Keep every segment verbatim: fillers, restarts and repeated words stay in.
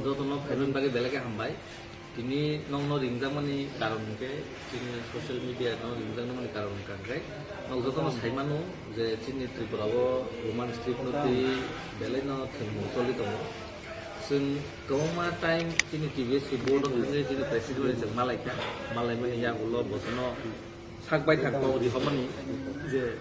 Jotono phaimani bagwi belai khe hambai. Tini nokno ringjakmani karon hwnkhe chini social media no ringjakmani karon hwnkha hwnkhe nok jotono saimano je chini Tripura o Roman script no twi belai no thwngmung choli tongo. Chwng kwbangma time chini T B S C board o thangwi chini president bai chwng malaikha, malaimani yagulo bosono sak bai thak kok rihormani je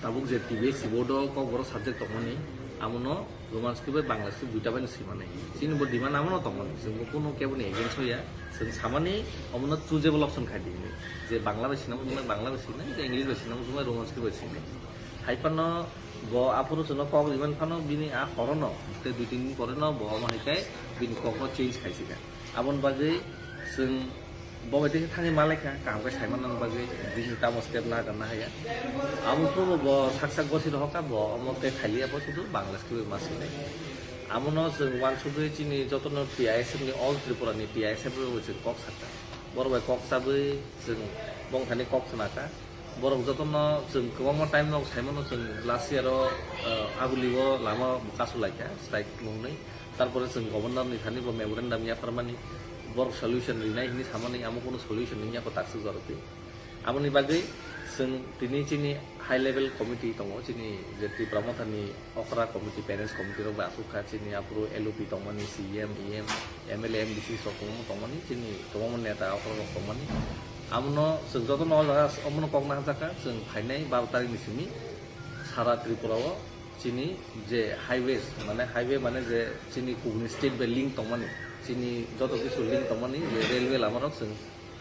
tabuk je T B S C board o kokborok subject tongmani, amono Roman script bai Bangla script duita bai no swimani. Chini bo demand amono tongmani, chwng bo kunu kebo ni against hoya, chwng samani omono choosable option khai di hinwi. Je Bangla bai swinamo chwngbai Bangla bai swinai, je English bai swinamo chwngbai Roman script bai swinai. Hai phano bo aphuru chwngno kok rimani phano bini a horono, tei dui tin din pore no bo omo hai khe bini kokno change khaisika. Aboni bagwi chwng bo bai tei thangwi malaikha, kaham khe saimanani bagwi bini tamo step na gana haya. Abo phuru bo sak sak gosi rohorkha, bo omo tei khailiya, bo sudu Bangla script bai ma swinai. Amono chwng uansugwi chini jotono T I S F ni, all Tripura ni T I S F rok chwng kok sakha. Borok bai kok chabwi chwng bongthani kok swnakha. Borok jotono chwng kwbangma time no saimano, chwng last year o, ah, Aguli o lama bo kasu laikha, strike mwnwi. Tarpore chwng governor ni thani bo memorandum yapharmani, borok solution rinai hinwi samani, amo kunu solution wngya kho takswk jorok twi. Aboni bagwi chwng tini chini high level committee tongo, chini je Tipra Motha ni okra committee, parents committee rok bai aswk kha, chini aphuru L O P tongmani, C E M, E M, M L A, M D C sok kwbangma tongmani, chini kwbangma neta okra rok tongmani. Amono chwng jotono o jaga omono kok naharjakha, chwng phainai baro tarikh ni simi sara Tripura o chini je highways, mane highway mane je chini kubuni state bai link tongmani, chini joto kisu link tongmani je railway lama rok chwng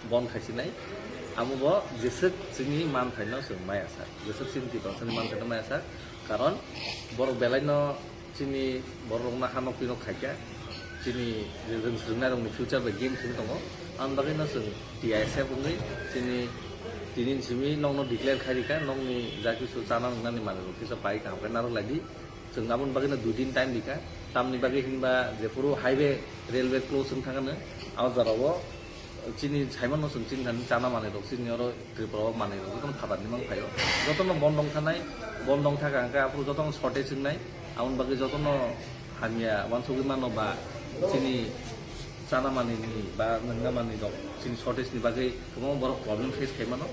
bon khaisinai. Amo bo jeswk chini manthaino chwng maya sak, jeswk chini Tiprasani manthaino maya sak, karon borok belaino chini borok rokno hanok pinok khaikha, chini rwng swrwngnairokni future bai game khwlwi tongo. Aboni bagwino chwng T I S F wngwi chini tini simi nokno declare khai rikha, nokni ja kisu chana wngnani manwirok kisa pai kaham khe narwk lai di. Chwng aboni bagwino dui din time rikha, tamni bagwi hinba jephuru highway, railway close wng thangano, a jorao chini saimano chwng chini thani chana manwirok, chini oro Tripura o manwirok jotono phatarni mang phaio. Jotono bondong thanai, bondong thaka hwnkhe aphuru jotono shortage wngnai, aboni bagwi jotono hamya uansugwi mano ba chini chana manwini ba nwngna manwirok chini shortage ni bagwi kwbangma borok problem face khai mano.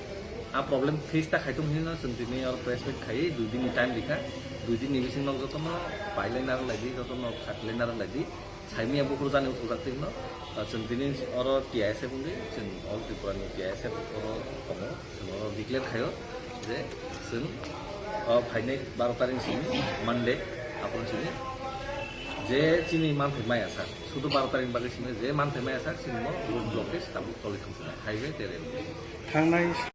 A problem face ta khai tong hinwi no chwng tini oro press meet khai dui din ni time rikha, dui din ni bisingo jotono pailai narwk lai di, jotono khaklai narwk lai di. Saimanya buphuru jani uthukjak twi hino, ah, chwng tini oro T I S F wngwi, chwng all Tripura ni T I S F oro tongo, chwng oro declare khaio je chwng, ah, phainai baro tarikh ni simi Monday, aphuru simi je chini manthai maya sak, sudu baro tarikh ni bagwi simi je manthai maya sak, chini bo road blockage tabuk choli thangsinai, highway tei railway. Thangnai